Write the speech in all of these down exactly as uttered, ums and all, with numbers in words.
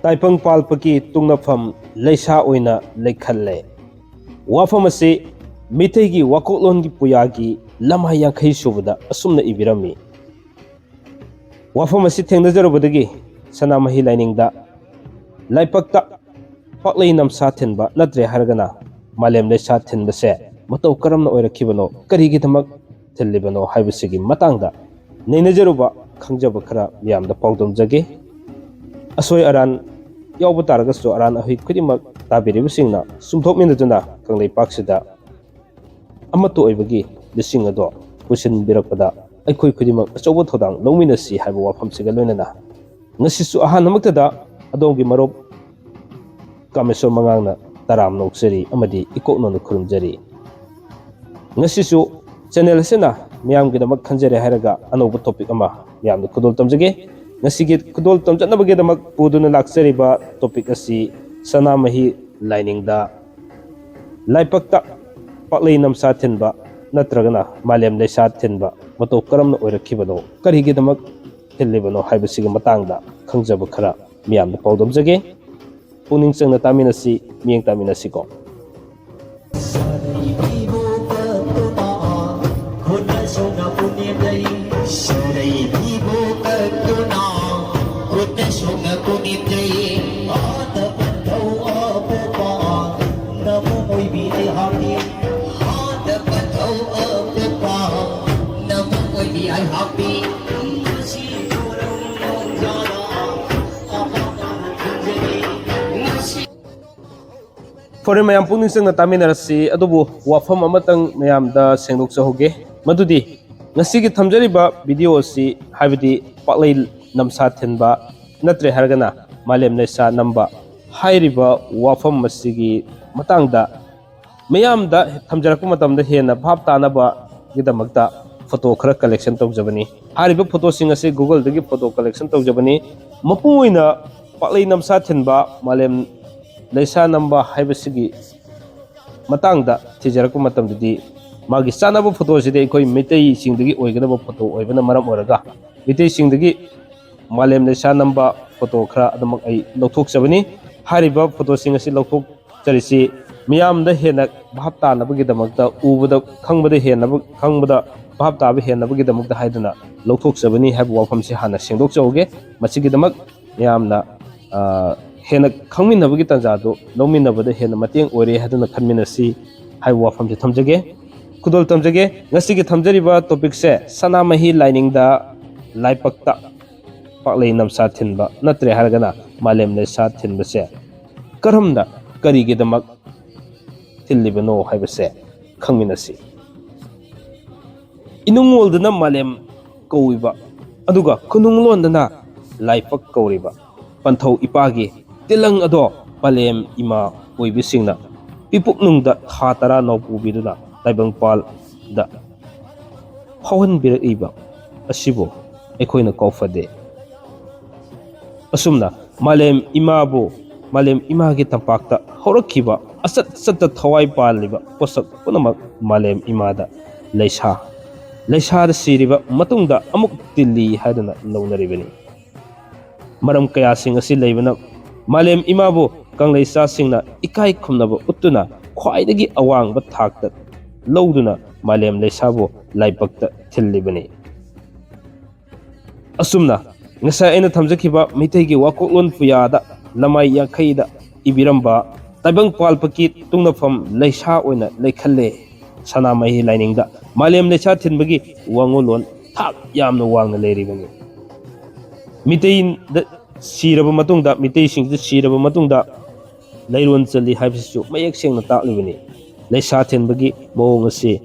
ꯇꯥꯏꯄꯪ ꯄꯥꯜꯄꯒꯤ ꯇꯨꯡꯅꯐꯝ ꯂꯩꯁꯥ ꯑꯣꯏꯅ ꯂꯩꯈꯜꯂꯦ꯫ ꯋꯥꯐꯝ ꯑꯁꯤ ꯃꯤꯇꯩꯒꯤ ꯋꯥꯀꯣꯛꯂꯣꯟꯒꯤ ꯄꯨꯌꯥꯒꯤ ꯂꯃꯥꯏ ꯌꯥꯡꯈꯩ ꯁꯨꯕꯗ ꯑꯁꯨꯝꯅ ꯏꯕꯤꯔꯝꯃꯤ: "ꯋꯥꯐꯝ ꯑꯁꯤ ꯊꯦꯡꯅꯖꯔꯨꯕꯗꯒꯤ ꯁꯅꯥꯃꯍꯤ ꯂꯥꯏꯅꯤꯡꯗ ꯂꯥꯏꯄꯛꯇ ꯄꯥꯛꯂꯩ ꯅꯝꯁꯥ ꯊꯤꯟꯕ ꯅꯠꯇ꯭ꯔꯦ ꯍꯥꯏꯔꯒꯅ ꯃꯥꯂꯦꯝ ꯂꯩꯁꯥ ꯊꯤꯟꯕꯁꯦ ꯃꯇꯧ ꯀꯔꯝꯅ ꯑꯣꯏꯔꯛꯈꯤꯕꯅꯣ, ꯀꯔꯤꯒꯤꯗꯃꯛ ꯊꯤꯜꯂꯤꯕꯅꯣ ꯍꯥꯏꯕꯁꯤꯒꯤ ꯃꯇꯥꯡꯗ ꯅꯩꯅꯖꯔꯨꯕ, ꯈꯪꯖꯕ ꯈꯔ ꯃꯤꯌꯥꯝꯗ ꯄꯥꯎꯗꯝꯖꯒꯦ꯫ ꯑꯁꯣꯏ ꯑꯔꯥꯟ ꯌꯥꯎꯕ ꯇꯥꯔꯒꯁꯨ ꯑꯔꯥꯟ ꯑꯍꯣꯏ ꯈꯨꯗꯤꯡꯃꯛ ꯇꯥꯕꯤꯔꯤꯕꯁꯤꯡꯅ ꯆꯨꯝꯊꯣꯛꯃꯤꯟꯅꯗꯨꯅ ꯀꯪꯂꯩꯄꯥꯛꯁꯤꯗ ꯑꯃꯠꯇ ꯑꯣꯏꯕꯒꯤ ꯂꯤꯁꯤꯡ ꯑꯗꯣ ꯄꯨꯁꯤꯟꯕꯤꯔꯛꯄꯗ ꯑꯩꯈꯣꯏ ꯈꯨꯗꯤꯡꯃꯛ ꯑꯆꯧꯕ ꯊꯧꯗꯥꯡ ꯂꯧꯃꯤꯟꯅꯁꯤ ꯍꯥꯏꯕ ꯋꯥꯐꯝꯁꯤꯒ ꯂꯣꯏꯅꯅ ꯉꯁꯤꯁꯨ ꯑꯍꯥꯟꯕꯃꯛꯇꯗ ꯑꯗꯣꯝꯒꯤ ꯃꯔꯨꯞ ꯀꯥꯃꯦꯁꯣꯔ ꯃꯉꯥꯡꯅ ꯇꯔꯥꯝꯅ ꯑꯣꯛꯆꯔꯤ ꯑꯃꯗꯤ ꯏꯀꯣꯛꯅꯅ ꯈꯨꯔꯨꯝꯖꯔꯤ꯫ ꯉꯁꯤꯁꯨ ꯆꯦꯅꯦꯜ ꯑꯁꯤꯅ ꯃꯤꯌꯥꯝꯒꯤꯗꯃꯛ ꯈꯟꯖꯔꯦ ꯍꯥꯏꯔꯒ ꯑꯅꯧꯕ ꯇꯣꯄꯤꯛ ꯑꯃ ꯃꯤꯌꯥꯝꯗ ꯈꯨꯗꯣꯜ ꯇꯝꯖꯒꯦ꯫ ꯉꯁꯤꯒꯤ ꯈꯨꯗꯣꯜ ꯇꯝꯖꯅꯕꯒꯤꯗꯃꯛ ꯄꯨꯗꯨꯅ ꯂꯥꯛꯆꯔꯤꯕ ꯇꯣꯄꯤꯛ ꯑꯁꯤ ꯁꯅꯥꯃꯍꯤ ꯂꯥꯏꯅꯤꯡꯗ ꯂꯥꯏꯄꯛꯇ ꯄꯥꯛꯂꯩ ꯅꯝꯁꯥ ꯊꯤꯟꯕ ꯅꯠꯇ꯭ꯔꯒꯅ ꯃꯥꯂꯦꯝ ꯂꯩꯁꯥ ꯊꯤꯟꯕ ꯃꯇꯧ ꯀꯔꯝꯅ ꯑꯣꯏꯔꯛꯈꯤꯕꯅꯣ, ꯀꯔꯤꯒꯤꯗꯃꯛ ꯊꯤꯜꯂꯤꯕꯅꯣ ꯍꯥꯏꯕꯁꯤꯒꯤ ꯃꯇꯥꯡꯗ ꯈꯪꯖꯕ ꯈꯔ ꯃꯤꯌꯥꯝꯗ ꯄꯥꯎꯗꯝꯖꯒꯦ꯫ ꯄꯨꯛꯅꯤꯡ ꯆꯪꯅ ꯇꯥꯃꯤꯟꯅꯁꯤ, ꯃꯤꯠꯌꯦꯡ ꯇꯥꯃꯤꯟꯅꯁꯤꯀꯣ꯫ ꯐꯣꯔꯦꯟ ꯃꯌꯥꯝ ꯄꯨꯛꯅꯤꯡ ꯆꯪꯅ ꯇꯥꯃꯤꯟꯅꯔꯁꯤ꯫ ꯑꯗꯨꯕꯨ ꯋꯥꯐꯝ ꯑꯃꯇꯪ ꯃꯌꯥꯝꯗ ꯁꯦꯡꯗꯣꯛꯆꯍꯧꯒꯦ, ꯃꯗꯨꯗꯤ ꯉꯁꯤꯒꯤ ꯊꯝꯖꯔꯤꯕ ꯚꯤꯗꯤꯑꯣ ꯑꯁꯤ, ꯍꯥꯏꯕꯗꯤ ꯄꯥꯛꯂꯩ ꯅꯝꯁꯥ ꯊꯤꯟꯕ ꯅꯠꯇ꯭ꯔꯦ ꯍꯥꯏꯔꯒꯅ ꯃꯥꯂꯦꯝ ꯂꯩꯁꯥ ꯅꯝꯕ ꯍꯥꯏꯔꯤꯕ ꯋꯥꯐꯝ ꯑꯁꯤꯒꯤ ꯃꯇꯥꯡꯗ ꯃꯤꯌꯥꯝꯗ ꯊꯝꯖꯔꯛꯄ ꯃꯇꯝꯗ ꯍꯦꯟꯅ ꯚꯥꯞ ꯇꯥꯅꯕꯒꯤꯗꯃꯛꯇ ꯐꯣꯇꯣ ꯈꯔ ꯀꯂꯦꯛꯁꯟ ꯇꯧꯖꯕꯅꯤ꯫ ꯍꯥꯏꯔꯤꯕ ꯐꯣꯇꯣꯁꯤꯡ ꯑꯁꯤ Googleꯗꯒꯤ ꯐꯣꯇꯣ ꯀꯂꯦꯛꯁꯟ ꯇꯧꯖꯕꯅꯤ꯫ ꯃꯄꯨꯡ ꯑꯣꯏꯅ ꯄꯥꯛꯂꯩ ꯅꯝꯁꯥ ꯊꯤꯟꯕ, ꯃꯥꯂꯦꯝ ꯂꯩꯁꯥ ꯅꯝꯕ ꯍꯥꯏꯕꯁꯤꯒꯤ ꯃꯇꯥꯡꯗ ꯊꯤꯖꯔꯛꯄ ꯃꯇꯝꯗꯗꯤ, ꯃꯥꯒꯤ ꯆꯥꯅꯕ ꯐꯣꯇꯣꯁꯤꯗꯤ ꯑꯩꯈꯣꯏ ꯃꯩꯇꯩꯁꯤꯡꯗꯒꯤ ꯑꯣꯏꯒꯗꯕ ꯐꯣꯇꯣ ꯑꯣꯏꯕꯅ ꯃꯔꯝ ꯑꯣꯏꯔꯒ, ꯃꯩꯇꯩꯁꯤꯡꯗꯒꯤ ꯃꯥꯂꯦꯝ ꯂꯩꯁꯥ ꯅꯝꯕ ꯐꯣꯇꯣ ꯈꯔ ꯑꯗꯨꯃꯛ ꯑꯩ ꯂꯧꯊꯣꯛꯆꯕꯅꯤ꯫ ꯍꯥꯏꯔꯤꯕ ꯐꯣꯇꯣꯁꯤꯡ ꯑꯁꯤ ꯂꯧꯊꯣꯛꯆꯔꯤꯁꯤ ꯃꯤꯌꯥꯝꯗ ꯍꯦꯟꯅ ꯚꯥꯞ ꯇꯥꯅꯕꯒꯤꯗꯃꯛꯇ, ꯎꯕꯗ ꯈꯪꯕꯗ ꯍꯦꯟꯅꯕ, ꯈꯪꯕꯗ ꯚꯥꯞ ꯇꯥꯕ ꯍꯦꯟꯅꯕꯒꯤꯗꯃꯛꯇ ꯍꯥꯏꯗꯨꯅ ꯂꯧꯊꯣꯛꯆꯕꯅꯤ ꯍꯥꯏꯕ ꯋꯥꯐꯝꯁꯤ ꯍꯥꯟꯅ ꯁꯦꯡꯗꯣꯛꯆꯍꯧꯒꯦ꯫ ꯃꯁꯤꯒꯤꯗꯃꯛ ꯃꯌꯥꯝꯅ, ꯑ, ꯍꯦꯟꯅ ꯈꯪꯃꯤꯟꯅꯕꯒꯤ ꯇꯥꯟꯖꯥꯗꯨ ꯂꯧꯃꯤꯟꯅꯕꯗ ꯍꯦꯟꯅ ꯃꯇꯦꯡ ꯑꯣꯏꯔꯦ ꯍꯥꯏꯗꯨꯅ ꯈꯟꯃꯤꯟꯅꯁꯤ ꯍꯥꯏꯕ ꯋꯥꯐꯝꯁꯤ ꯊꯝꯖꯒꯦ꯫ ꯈꯨꯗꯣꯜ ꯇꯝꯖꯒꯦ꯫ ꯉꯁꯤꯒꯤ ꯊꯝꯖꯔꯤꯕ ꯇꯣꯄꯤꯛꯁꯦ ꯁꯅꯥꯃꯍꯤ ꯂꯥꯏꯅꯤꯡꯗ, ꯂꯥꯏꯄꯛꯇ ꯄꯥꯛꯂꯩ ꯅꯝꯁꯥ ꯊꯤꯟꯕ ꯅꯠꯇ꯭ꯔꯦ ꯍꯥꯏꯔꯒꯅ ꯃꯥꯂꯦꯝ ꯂꯩꯁꯥ ꯊꯤꯟꯕꯁꯦ ꯀꯔꯝꯅ, ꯀꯔꯤꯒꯤꯗꯃꯛ ꯊꯤꯜꯂꯤꯕꯅꯣ ꯍꯥꯏꯕꯁꯦ ꯈꯪꯃꯤꯟꯅꯁꯤ꯫ ꯏꯅꯨꯡꯉꯣꯜꯗꯅ ꯃꯥꯂꯦꯝ ꯀꯧꯏꯕ, ꯑꯗꯨꯒ ꯈꯨꯅꯨꯡꯂꯣꯟꯗꯅ ꯂꯥꯏꯄꯛ ꯀꯧꯔꯤꯕ ꯄꯟꯊꯧ ꯏꯄꯥꯒꯤ ꯇꯤꯂꯪ ꯑꯗꯣ ꯄꯂꯦꯝ ꯏꯃꯥ ꯑꯣꯏꯕꯤꯁꯤꯡꯅ ꯄꯤꯄꯨꯛꯅꯨꯡꯗ ꯊꯥ ꯇꯔꯥ ꯅꯧꯄꯨꯕꯤꯗꯨꯅ ꯇꯥꯏꯕꯪꯄꯥꯜꯗ ꯐꯥꯎꯍꯟꯕꯤꯔꯛꯏꯕ ꯑꯁꯤꯕꯨ ꯑꯩꯈꯣꯏꯅ ꯀꯥꯎꯐꯗꯦ꯫ ꯑꯁꯨꯝꯅ ꯃꯥꯂꯦꯝ ꯏꯃꯥꯕꯨ, ꯃꯥꯂꯦꯝ ꯏꯃꯥꯒꯤ ꯇꯝꯄꯥꯛꯇ ꯍꯧꯔꯛꯈꯤꯕ ꯑꯆꯠ ꯆꯠꯇ ꯊꯋꯥꯏ ꯄꯥꯜꯂꯤꯕ ꯄꯣꯠꯁꯛ ꯄꯨꯝꯅꯃꯛ ꯃꯥꯂꯦꯝ ꯏꯃꯥꯗ ꯂꯩꯁꯥ, ꯂꯩꯁꯥꯗ ꯁꯤꯔꯤꯕ ꯃꯇꯨꯡꯗ ꯑꯃꯨꯛ ꯇꯤꯜꯂꯤ ꯍꯥꯏꯗꯨꯅ ꯂꯧꯅꯔꯤꯕꯅꯤ꯫ ꯃꯔꯝ ꯀꯌꯥꯁꯤꯡ ꯑꯁꯤ ꯂꯩꯕꯅ ꯃꯥꯂꯦꯝ ꯏꯃꯥꯕꯨ ꯀꯪꯂꯩꯆꯥꯁꯤꯡꯅ ꯏꯀꯥꯏ ꯈꯨꯝꯅꯕ ꯎꯠꯇꯨꯅ ꯈ꯭ꯋꯥꯏꯗꯒꯤ ꯑꯋꯥꯡꯕ ꯊꯥꯛꯇ ꯂꯧꯗꯨꯅ ꯃꯥꯂꯦꯝ ꯂꯩꯁꯥꯕꯨ ꯂꯥꯏꯕꯛꯇ ꯊꯤꯜꯂꯤꯕꯅꯤ꯫ ꯑꯁꯨꯝꯅ ꯉꯁꯥꯏ ꯑꯩꯅ ꯊꯝꯖꯈꯤꯕ ꯃꯤꯇꯩꯒꯤ ꯋꯥꯀꯣꯛꯂꯣꯟ ꯄꯨꯌꯥꯗ ꯂꯃꯥꯏ ꯌꯥꯡꯈꯩꯗ ꯏꯕꯤꯔꯝꯕ ꯇꯥꯏꯕꯪꯄꯥꯜ ꯄꯀꯤ ꯇꯨꯡꯅꯐꯝ ꯂꯩꯁꯥ ꯑꯣꯏꯅ ꯂꯩꯈꯜꯂꯦ꯫ ꯁꯅꯥꯃꯍꯤ ꯂꯥꯏꯅꯤꯡꯗ ꯃꯥꯂꯦꯝ ꯂꯩꯁꯥ ꯊꯤꯟꯕꯒꯤ ꯋꯥꯉꯨꯂꯣꯟ ꯊꯥꯛ ꯌꯥꯝꯅ ꯋꯥꯡꯅ ꯂꯩꯔꯤꯕꯅꯤ꯫ ꯃꯤꯇꯩꯗ ꯁꯤꯔꯕ ꯃꯇꯨꯡꯗ, ꯃꯤꯇꯩꯁꯤꯡꯁꯤ ꯁꯤꯔꯕ ꯃꯇꯨꯡꯗ ꯂꯩꯔꯣꯟ ꯆꯜꯂꯤ ꯍꯥꯏꯕꯁꯤꯁꯨ ꯃꯌꯦꯛ ꯁꯦꯡꯅ ꯇꯥꯛꯂꯤꯕꯅꯤ꯫ ꯂꯩꯁꯥ ꯊꯤꯟꯕꯒꯤ ꯃꯑꯣꯡ ꯑꯁꯤ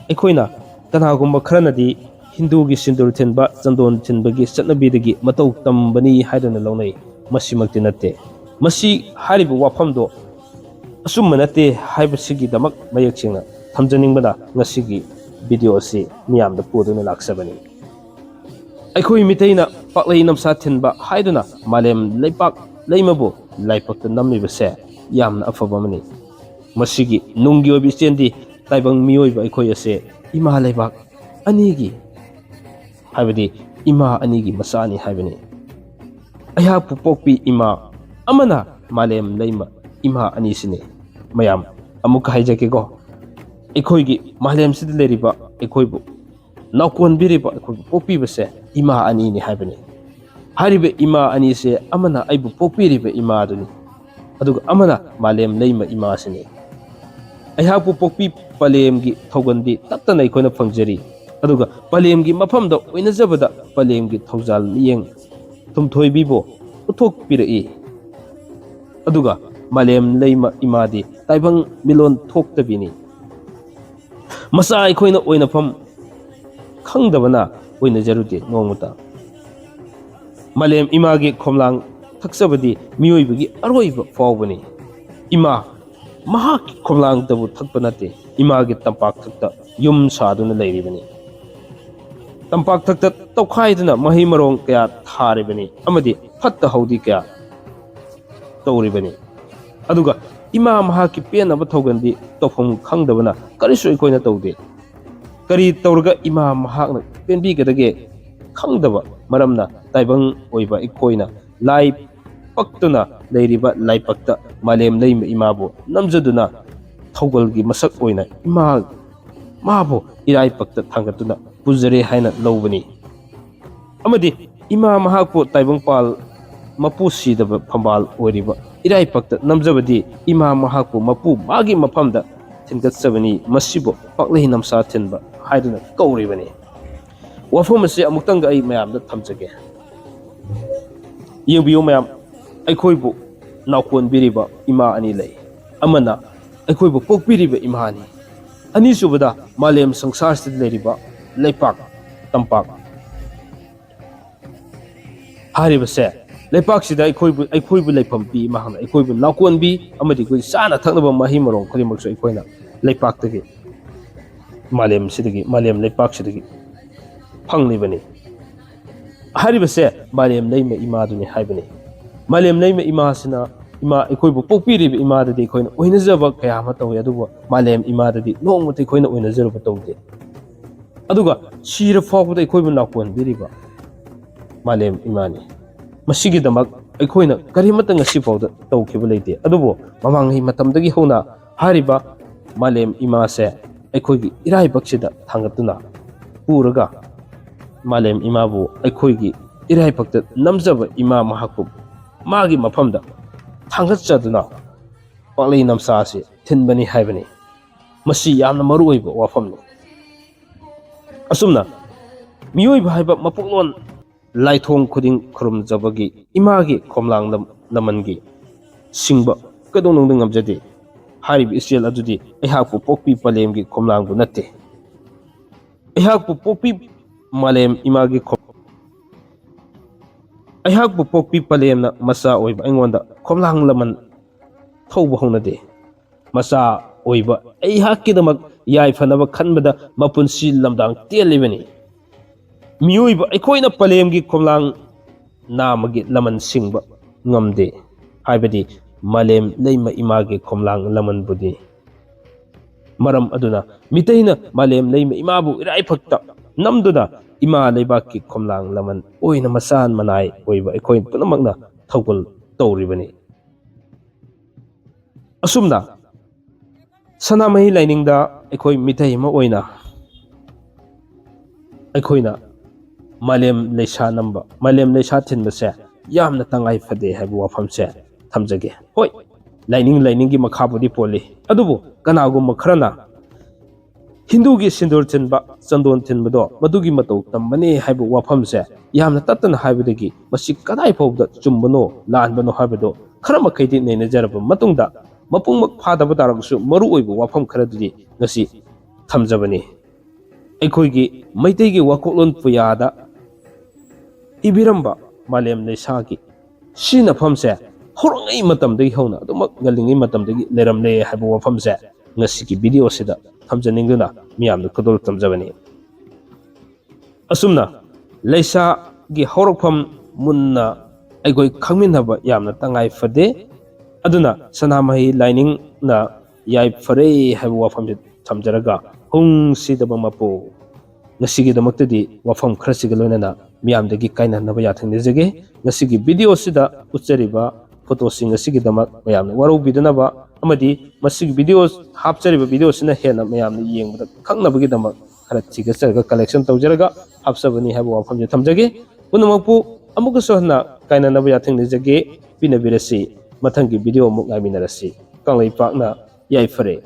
ꯑꯩꯈꯣꯏꯅ ꯀꯅꯥꯒꯨꯝꯕ ꯈꯔꯅꯗꯤ ꯍꯤꯟꯗꯨꯒꯤ ꯁꯤꯟꯗꯨꯔ ꯊꯤꯟꯕ, ꯆꯟꯗꯣꯟ ꯊꯤꯟꯕꯒꯤ ꯆꯠꯅꯕꯤꯗꯒꯤ ꯃꯇꯧ ꯇꯝꯕꯅꯤ ꯍꯥꯏꯗꯨꯅ ꯂꯧꯅꯩ꯫ ꯃꯁꯤꯃꯛꯇꯤ ꯅꯠꯇꯦ꯫ ꯃꯁꯤ ꯍꯥꯏꯔꯤꯕ ꯋꯥꯐꯝꯗꯣ ꯑꯆꯨꯝꯕ ꯅꯠꯇꯦ ꯍꯥꯏꯕꯁꯤꯒꯤꯗꯃꯛ ꯃꯌꯦꯛ ꯁꯦꯡꯅ ꯊꯝꯖꯅꯤꯡꯕꯅ ꯉꯁꯤꯒꯤ ꯚꯤꯗꯤꯑꯣ ꯑꯁꯤ ꯃꯤꯌꯥꯝꯗ ꯄꯨꯗꯨꯅ ꯂꯥꯛꯆꯕꯅꯤ꯫ ꯑꯩꯈꯣꯏ ꯃꯤꯇꯩꯅ ꯄꯥꯛꯂꯩ ꯅꯝꯁꯥ ꯊꯤꯟꯕ ꯍꯥꯏꯗꯨꯅ ꯃꯥꯂꯦꯝ ꯂꯩꯄꯥꯛ ꯂꯩꯃꯕꯨ ꯂꯥꯏꯄꯛꯇ ꯅꯝꯂꯤꯕꯁꯦ ꯌꯥꯝꯅ ꯑꯐꯕ ꯑꯃꯅꯤ꯫ ꯃꯁꯤꯒꯤ ꯅꯨꯡꯒꯤ ꯑꯣꯏꯕ ꯏꯆꯦꯜꯗꯤ ꯇꯥꯏꯕꯪ ꯃꯤꯑꯣꯏꯕ ꯑꯩꯈꯣꯏ ꯑꯁꯦ ꯏꯃꯥ ꯂꯩꯕꯥꯛ ꯑꯅꯤꯒꯤ, ꯍꯥꯏꯕꯗꯤ ꯏꯃꯥ ꯑꯅꯤꯒꯤ ꯃꯆꯥꯅꯤ ꯍꯥꯏꯕꯅꯤ꯫ ꯑꯩꯍꯥꯛꯄꯨ ꯄꯣꯛꯄꯤ ꯏꯃꯥ ꯑꯃꯅ ꯃꯥꯂꯦꯝ ꯂꯩꯃ ꯏꯃꯥ ꯑꯅꯤꯁꯤꯅꯤ꯫ ꯃꯌꯥꯝ, ꯑꯃꯨꯛꯀ ꯍꯥꯏꯖꯒꯦꯀꯣ, ꯑꯩꯈꯣꯏꯒꯤ ꯃꯥꯂꯦꯝꯁꯤꯗ ꯂꯩꯔꯤꯕ ꯑꯩꯈꯣꯏꯕꯨ ꯅꯥꯎꯀꯣꯟꯕꯤꯔꯤꯕ, ꯑꯩꯈꯣꯏꯕꯨ ꯄꯣꯛꯄꯤꯕꯁꯦ ꯏꯃꯥ ꯑꯅꯤꯅꯤ ꯍꯥꯏꯕꯅꯤ꯫ ꯍꯥꯏꯔꯤꯕ ꯏꯃꯥ ꯑꯅꯤꯁꯦ ꯑꯃꯅ ꯑꯩꯕꯨ ꯄꯣꯛꯄꯤꯔꯤꯕ ꯏꯃꯥꯗꯨꯅꯤ, ꯑꯗꯨꯒ ꯑꯃꯅ ꯃꯥꯂꯦꯝ ꯂꯩꯃ ꯏꯃꯥꯁꯤꯅꯤ꯫ ꯑꯩꯍꯥꯛꯄꯨ ꯄꯣꯛꯄꯤ ꯄꯂꯦꯝꯒꯤ ꯊꯧꯒꯜꯗꯤ ꯇꯠꯇꯅ ꯑꯩꯈꯣꯏꯅ ꯐꯪꯖꯔꯤ, ꯑꯗꯨꯒ ꯄꯂꯦꯝꯒꯤ ꯃꯐꯝꯗ ꯑꯣꯏꯅꯖꯕꯗ ꯄꯂꯦꯝꯒꯤ ꯊꯧꯖꯥꯜ ꯃꯤꯠꯌꯦꯡ ꯊꯨꯝꯊꯣꯏꯕꯤꯕꯨ ꯎꯠꯊꯣꯛꯄꯤꯔꯛꯏ꯫ ꯑꯗꯨꯒ ꯃꯥꯂꯦꯝ ꯂꯩꯃ ꯏꯃꯥꯗꯤ ꯇꯥꯏꯕꯪ ꯃꯤꯂꯣꯟ ꯊꯣꯛꯇꯕꯤꯅꯤ꯫ ꯃꯆꯥ ꯑꯩꯈꯣꯏꯅ ꯑꯣꯏꯅꯐꯝ ꯈꯪꯗꯕꯅ ꯑꯣꯏꯅꯖꯔꯨꯗꯦ ꯅꯣꯡꯃꯇ꯫ ꯃꯥꯂꯦꯝ ꯏꯃꯥꯒꯤ ꯈꯣꯝꯂꯥꯡ ꯊꯛꯆꯕꯗꯤ ꯃꯤꯑꯣꯏꯕꯒꯤ ꯑꯔꯣꯏꯕ ꯐꯥꯎꯕꯅꯤ꯫ ꯏꯃꯥ ꯃꯍꯥꯛꯀꯤ ꯈꯣꯝꯂꯥꯡꯗꯕꯨ ꯊꯛꯄ ꯅꯠꯇꯦ, ꯏꯃꯥꯒꯤ ꯇꯝꯄꯥꯛ ꯊꯛꯇ ꯌꯨꯝ ꯁꯥꯗꯨꯅ ꯂꯩꯔꯤꯕꯅꯤ꯫ ꯇꯝꯄꯥꯛ ꯊꯛꯇ ꯇꯧꯈꯥꯏꯗꯨꯅ ꯃꯍꯩ ꯃꯔꯣꯡ ꯀꯌꯥ ꯊꯥꯔꯤꯕꯅꯤ ꯑꯃꯗꯤ ꯐꯠꯇ ꯍꯥꯎꯗꯤ ꯀꯌꯥ ꯇꯧꯔꯤꯕꯅꯤ꯫ ꯑꯗꯨꯒ ꯏꯃꯥ ꯃꯍꯥꯛꯀꯤ ꯄꯦꯟꯅꯕ ꯊꯧꯒꯜꯗꯤ ꯇꯧꯐꯝ ꯈꯪꯗꯕꯅ ꯀꯔꯤꯁꯨ ꯑꯩꯈꯣꯏꯅ ꯇꯧꯗꯦ꯫ ꯀꯔꯤ ꯇꯧꯔꯒ ꯏꯃꯥ ꯃꯍꯥꯛꯅ ꯄꯦꯟꯕꯤꯒꯗꯒꯦ ꯈꯪꯗꯕ ꯃꯔꯝꯅ ꯇꯥꯏꯕꯪ ꯑꯣꯏꯕ ꯑꯩꯈꯣꯏꯅ ꯂꯥꯏ ꯄꯛꯇꯨꯅ ꯂꯩꯔꯤꯕ ꯂꯥꯏꯄꯛꯇ ꯃꯥꯂꯦꯝ ꯂꯩꯃ ꯏꯃꯥꯕꯨ ꯅꯝꯖꯗꯨꯅ ꯊꯧꯒꯜꯒꯤ ꯃꯁꯛ ꯑꯣꯏꯅ ꯏꯃꯥ, ꯃꯥꯕꯨ ꯏꯔꯥꯏꯄꯛꯇ ꯊꯥꯡꯒꯠꯇꯨꯅ ꯄꯨꯖꯔꯦ ꯍꯥꯏꯅ ꯂꯧꯕꯅꯤ꯫ ꯑꯃꯗꯤ ꯏꯃꯥ ꯃꯍꯥꯛꯄꯨ ꯇꯥꯏꯕꯪꯄꯥꯜ ꯃꯄꯨ ꯁꯤꯗꯕ ꯐꯝꯕꯥꯜ ꯑꯣꯏꯔꯤꯕ ꯏꯔꯥꯏꯄꯛꯇ ꯅꯝꯖꯕꯗꯤ ꯏꯃꯥ ꯃꯍꯥꯛꯄꯨ ꯃꯄꯨ ꯃꯥꯒꯤ ꯃꯐꯝꯗ ꯊꯤꯟꯒꯠꯆꯕꯅꯤ꯫ ꯃꯁꯤꯕꯨ ꯄꯥꯛꯂꯩ ꯅꯝꯁꯥ ꯊꯤꯟꯕ ꯍꯥꯏꯗꯨꯅ ꯀꯧꯔꯤꯕꯅꯤ꯫ ꯋꯥꯐꯝ ꯑꯁꯤ ꯑꯃꯨꯛꯇꯪꯒ ꯑꯩ ꯃꯌꯥꯝꯗ ꯊꯝꯖꯒꯦ꯫ ꯌꯦꯡꯕꯤꯌꯨ ꯃꯌꯥꯝ, ꯑꯩꯈꯣꯏꯕꯨ ꯅꯥꯎꯀꯣꯟꯕꯤꯔꯤꯕ ꯏꯃꯥ ꯑꯅꯤ ꯂꯩ꯫ ꯑꯃꯅ ꯑꯩꯈꯣꯏꯕꯨ ꯄꯣꯛꯄꯤꯔꯤꯕ ꯏꯃꯥꯅꯤ, ꯑꯅꯤꯁꯨꯕꯗ ꯃꯥꯂꯦꯝ ꯁꯪꯁꯥꯔꯁꯤꯗ ꯂꯩꯔꯤꯕ ꯂꯩꯄꯥꯛ ꯇꯝꯄꯥꯛ ꯍꯥꯏꯔꯤꯕꯁꯦ ꯂꯩꯄꯥꯛꯁꯤꯗ ꯑꯩꯈꯣꯏꯕꯨ ꯑꯩꯈꯣꯏꯕꯨ ꯂꯩꯐꯝ ꯄꯤ꯫ ꯃꯍꯥꯛꯅ ꯑꯩꯈꯣꯏꯕꯨ ꯂꯥꯎꯀꯣꯟꯕꯤ, ꯑꯃꯗꯤ ꯑꯩꯈꯣꯏ ꯆꯥꯅ ꯊꯛꯅꯕ ꯃꯍꯩ ꯃꯔꯣꯡ ꯈꯨꯗꯤꯡꯃꯛꯁꯨ ꯑꯩꯈꯣꯏꯅ ꯂꯩꯄꯥꯛꯇꯒꯤ, ꯃꯥꯂꯦꯝꯁꯤꯗꯒꯤ, ꯃꯥꯂꯦꯝ ꯂꯩꯄꯥꯛꯁꯤꯗꯒꯤ ꯐꯪꯂꯤꯕꯅꯤ꯫ ꯍꯥꯏꯔꯤꯕꯁꯦ ꯃꯥꯂꯦꯝ ꯂꯩꯃ ꯏꯃꯥꯗꯨꯅꯤ ꯍꯥꯏꯕꯅꯤ꯫ ꯃꯥꯂꯦꯝ ꯂꯩꯃ ꯏꯃꯥꯁꯤꯅ ꯏꯃꯥ, ꯑꯩꯈꯣꯏꯕꯨ ꯄꯣꯛꯄꯤꯔꯤꯕ ꯏꯃꯥꯗꯗꯤ ꯑꯩꯈꯣꯏꯅ ꯑꯣꯏꯅꯖꯕ ꯀꯌꯥ ꯑꯃ ꯇꯧꯏ, ꯑꯗꯨꯕꯨ ꯃꯥꯂꯦꯝ ꯏꯃꯥꯗꯗꯤ ꯅꯣꯡꯃꯇ ꯑꯩꯈꯣꯏꯅ ꯑꯣꯏꯅꯖꯔꯨꯕ ꯇꯧꯗꯦ꯫ ꯑꯗꯨꯒ ꯁꯤꯔ ꯐꯥꯎꯕꯗ ꯑꯩꯈꯣꯏꯕꯨ ꯂꯥꯎꯀꯣꯟꯕꯤꯔꯤꯕ ꯃꯥꯂꯦꯝ ꯏꯃꯥꯅꯤ꯫ ꯃꯁꯤꯒꯤꯗꯃꯛ ꯑꯩꯈꯣꯏꯅ ꯀꯔꯤꯃꯠꯇ ꯉꯁꯤ ꯐꯥꯎꯗ ꯇꯧꯈꯤꯕ ꯂꯩꯇꯦ꯫ ꯑꯗꯨꯕꯨ ꯃꯃꯥꯡꯉꯩ ꯃꯇꯝꯗꯒꯤ ꯍꯧꯅ ꯍꯥꯏꯔꯤꯕ ꯃꯥꯂꯦꯝ ꯏꯃꯥꯁꯦ ꯑꯩꯈꯣꯏꯒꯤ ꯏꯔꯥꯏꯕꯛꯁꯤꯗ ꯊꯥꯡꯒꯠꯇꯨꯅ ꯄꯨꯔꯒ, ꯃꯥꯂꯦꯝ ꯏꯃꯥꯕꯨ ꯑꯩꯈꯣꯏꯒꯤ ꯏꯔꯥꯏꯕꯛꯇ ꯅꯝꯖꯕ ꯏꯃꯥ ꯃꯍꯥꯛꯄꯨ ꯃꯥꯒꯤ ꯃꯐꯝꯗ ꯊꯥꯡꯒꯠꯆꯗꯨꯅ ꯄꯥꯛꯂꯩ ꯅꯝꯆꯥ ꯑꯁꯤ ꯊꯤꯟꯕꯅꯤ ꯍꯥꯏꯕꯅꯤ꯫ ꯃꯁꯤ ꯌꯥꯝꯅ ꯃꯔꯨ ꯑꯣꯏꯕ ꯋꯥꯐꯝꯅꯤ꯫ ꯑꯁꯨꯝꯅ ꯃꯤꯑꯣꯏꯕ ꯍꯥꯏꯕ ꯃꯄꯣꯛꯂꯣꯟ ꯂꯥꯏꯊꯣꯡ ꯈꯨꯗꯤꯡ ꯈꯨꯔꯨꯝꯖꯕꯒꯤ ꯏꯃꯥꯒꯤ ꯈꯣꯝꯂꯥꯡ ꯂꯝ-, ꯂꯃꯟꯒꯤ ꯁꯤꯡꯕ ꯀꯩꯗꯧꯅꯨꯡꯗ ꯉꯝꯖꯗꯦ꯫ ꯍꯥꯏꯔꯤꯕ ꯏꯆꯦꯜ ꯑꯗꯨꯗꯤ ꯑꯩꯍꯥꯛꯄꯨ ꯄꯣꯛꯄꯤ ꯄꯂꯦꯝꯒꯤ ꯈꯣꯝꯂꯥꯡꯕꯨ ꯅꯠꯇꯦ꯫ ꯑꯩꯍꯥꯛꯄꯨ ꯄꯣꯛꯄꯤ ꯃꯥꯂꯦꯝ ꯏꯃꯥꯒꯤ ꯈꯣꯝ-, ꯑꯩꯍꯥꯛꯄꯨ ꯄꯣꯛꯄꯤ ꯄꯂꯦꯝꯅ ꯃꯆꯥ ꯑꯣꯏꯕ ꯑꯩꯉꯣꯟꯗ ꯈꯣꯝꯂꯥꯡ ꯂꯃꯟ ꯊꯧꯕ ꯍꯧꯅꯗꯦ꯫ ꯃꯆꯥ ꯑꯣꯏꯕ ꯑꯩꯍꯥꯛꯀꯤꯗꯃꯛ ꯌꯥꯏꯐꯅꯕ ꯈꯟꯕꯗ ꯃꯄꯨꯟꯁꯤ ꯂꯝꯗꯥꯡ ꯇꯦꯜꯂꯤꯕꯅꯤ꯫ ꯃꯤꯑꯣꯏꯕ ꯑꯩꯈꯣꯏꯅ ꯄꯂꯦꯝꯒꯤ ꯈꯣꯝꯂꯥꯡ ꯅꯥꯝꯃꯒꯤ ꯂꯃꯟ ꯁꯤꯡꯕ ꯉꯝꯗꯦ, ꯍꯥꯏꯕꯗꯤ ꯃꯥꯂꯦꯝ ꯂꯩꯃ ꯏꯃꯥꯒꯤ ꯈꯣꯝꯂꯥꯡ ꯂꯃꯟꯕꯨꯗꯤ꯫ ꯃꯔꯝ ꯑꯗꯨꯅ ꯃꯤꯇꯩꯅ ꯃꯥꯂꯦꯝ ꯂꯩꯃ ꯏꯃꯥꯕꯨ ꯏꯔꯥꯏꯐꯛꯇ ꯅꯝꯗꯨꯅ ꯏꯃꯥ ꯂꯩꯕꯥꯛꯀꯤ ꯈꯣꯝꯂꯥꯡ ꯂꯃꯟ ꯑꯣꯏꯅ ꯃꯆꯥ ꯃꯅꯥꯏ ꯑꯣꯏꯕ ꯑꯩꯈꯣꯏ ꯄꯨꯝꯅꯃꯛꯅ ꯊꯧꯒꯜ ꯇꯧꯔꯤꯕꯅꯤ꯫ ꯑꯁꯨꯝꯅ ꯁꯅꯥꯃꯍꯤ ꯂꯥꯏꯅꯤꯡꯗ ꯑꯩꯈꯣꯏ ꯃꯤꯇꯩ ꯑꯃ ꯑꯣꯏꯅ ꯑꯩꯈꯣꯏꯅ ꯃꯥꯂꯦꯝ ꯂꯩꯁꯥ ꯅꯝꯕ, ꯃꯥꯂꯦꯝ ꯂꯩꯁꯥ ꯊꯤꯟꯕꯁꯦ ꯌꯥꯝꯅ ꯇꯉꯥꯏ ꯐꯗꯦ ꯍꯥꯏꯕ ꯋꯥꯐꯝꯁꯦ ꯊꯝꯖꯒꯦ꯫ ꯍꯣꯏ, ꯂꯥꯏꯅꯤꯡ ꯂꯥꯏꯅꯤꯡꯒꯤ ꯃꯈꯥꯕꯨꯗꯤ ꯄꯣꯜꯂꯤ, ꯑꯗꯨꯕꯨ ꯀꯅꯥꯒꯨꯝꯕ ꯈꯔꯅ ꯍꯤꯟꯗꯨꯒꯤ ꯁꯤꯟꯗꯨꯔ ꯊꯤꯟꯕ, ꯆꯟꯗꯣꯟ ꯊꯤꯟꯕꯗꯣ ꯃꯗꯨꯒꯤ ꯃꯇꯧ ꯇꯝꯕꯅꯤ ꯍꯥꯏꯕ ꯋꯥꯐꯝꯁꯦ ꯌꯥꯝꯅ ꯇꯠꯇꯅ ꯍꯥꯏꯕꯗꯒꯤ ꯃꯁꯤ ꯀꯗꯥꯏ ꯐꯥꯎꯕꯗ ꯆꯨꯝꯕꯅꯣ ꯂꯥꯟꯕꯅꯣ ꯍꯥꯏꯕꯗꯣ ꯈꯔ ꯃꯈꯩꯗꯤ ꯅꯩꯅꯖꯔꯕ ꯃꯇꯨꯡꯗ, ꯃꯄꯨꯡꯃꯛ ꯐꯥꯗꯕ ꯇꯥꯔꯒꯁꯨ ꯃꯔꯨꯑꯣꯏꯕ ꯋꯥꯐꯝ ꯈꯔꯗꯨꯗꯤ ꯉꯁꯤ ꯊꯝꯖꯕꯅꯤ꯫ ꯑꯩꯈꯣꯏꯒꯤ ꯃꯩꯇꯩꯒꯤ ꯋꯥꯀꯣꯛꯂꯣꯟ ꯄꯨꯌꯥꯗ ꯏꯕꯤꯔꯝꯕ ꯃꯥꯂꯦꯝ ꯂꯩꯁꯥꯒꯤ ꯁꯤꯖꯤꯟꯅꯐꯝꯁꯦ ꯍꯧꯔꯛꯉꯩ ꯃꯇꯝꯗꯒꯤ ꯍꯧꯅ ꯑꯗꯨꯃꯛ ꯉꯜꯂꯤꯉꯩ ꯃꯇꯝꯗꯒꯤ ꯂꯩꯔꯝꯂꯦ ꯍꯥꯏꯕ ꯋꯥꯐꯝꯁꯦ ꯉꯁꯤꯒꯤ ꯚꯤꯗꯤꯑꯣꯁꯤꯗ ꯊꯝꯖꯅꯤꯡꯗꯨꯅ ꯃꯤꯌꯥꯝꯗ ꯈꯨꯗꯣꯜ ꯇꯝꯖꯕꯅꯤ꯫ ꯑꯁꯨꯝꯅ ꯂꯩꯁꯥꯒꯤ ꯍꯧꯔꯛꯐꯝ ꯃꯨꯟꯅ ꯑꯩꯈꯣꯏ ꯈꯪꯃꯤꯟꯅꯕ ꯌꯥꯝꯅ ꯇꯉꯥꯏ ꯐꯗꯦ꯫ ꯑꯗꯨꯅ ꯁꯅꯥꯃꯍꯤ ꯂꯥꯏꯅꯤꯡꯅ ꯌꯥꯏꯐꯔꯦ ꯍꯥꯏꯕ ꯋꯥꯐꯝꯁꯦ ꯊꯝꯖꯔꯒ, ꯍꯨꯡꯁꯤꯗꯕ ꯃꯄꯨ, ꯉꯁꯤꯒꯤꯗꯃꯛꯇꯗꯤ ꯋꯥꯐꯝ ꯈꯔꯁꯤꯒ ꯂꯣꯏꯅꯅ ꯃꯤꯌꯥꯝꯗꯒꯤ ꯀꯥꯏꯅꯅꯕ ꯌꯥꯊꯪ ꯅꯤꯖꯒꯦ꯫ ꯉꯁꯤꯒꯤ ꯚꯤꯗꯤꯑꯣꯁꯤꯗ ꯎꯠꯆꯔꯤꯕ ꯐꯣꯇꯣꯁꯤꯡ ꯑꯁꯤꯒꯤꯗꯃꯛ ꯃꯌꯥꯝꯅ ꯋꯥꯔꯧꯕꯤꯗꯅꯕ ꯑꯃꯗꯤ ꯃꯁꯤꯒꯤ ꯚꯤꯗꯤꯑꯣ, ꯍꯥꯞꯆꯔꯤꯕ ꯚꯤꯗꯤꯑꯣꯁꯤꯅ ꯍꯦꯟꯅ ꯃꯌꯥꯝꯅ ꯌꯦꯡꯕꯗ ꯈꯪꯅꯕꯒꯤꯗꯃꯛ ꯈꯔ ꯊꯤꯒꯠꯆꯔꯒ ꯀꯂꯦꯛꯁꯟ ꯇꯧꯖꯔꯒ ꯍꯥꯞꯆꯕꯅꯤ ꯍꯥꯏꯕ ꯋꯥꯐꯝꯁꯦ ꯊꯝꯖꯒꯦ꯫ ꯄꯨꯝꯅꯃꯛꯄꯨ ꯑꯃꯨꯛꯀꯁꯨ ꯍꯟꯅ ꯀꯥꯏꯅꯅꯕ ꯌꯥꯊꯪ ꯅꯤꯖꯒꯦ꯫ ꯄꯤꯅꯕꯤꯔꯁꯤ꯫ ꯃꯊꯪꯒꯤ ꯚꯤꯗꯤꯑꯣ ꯑꯃꯨꯛ ꯉꯥꯏꯃꯤꯟꯅꯔꯁꯤ꯫ ꯀꯪꯂꯩꯄꯥꯛꯅ ꯌꯥꯏꯐꯔꯦ꯫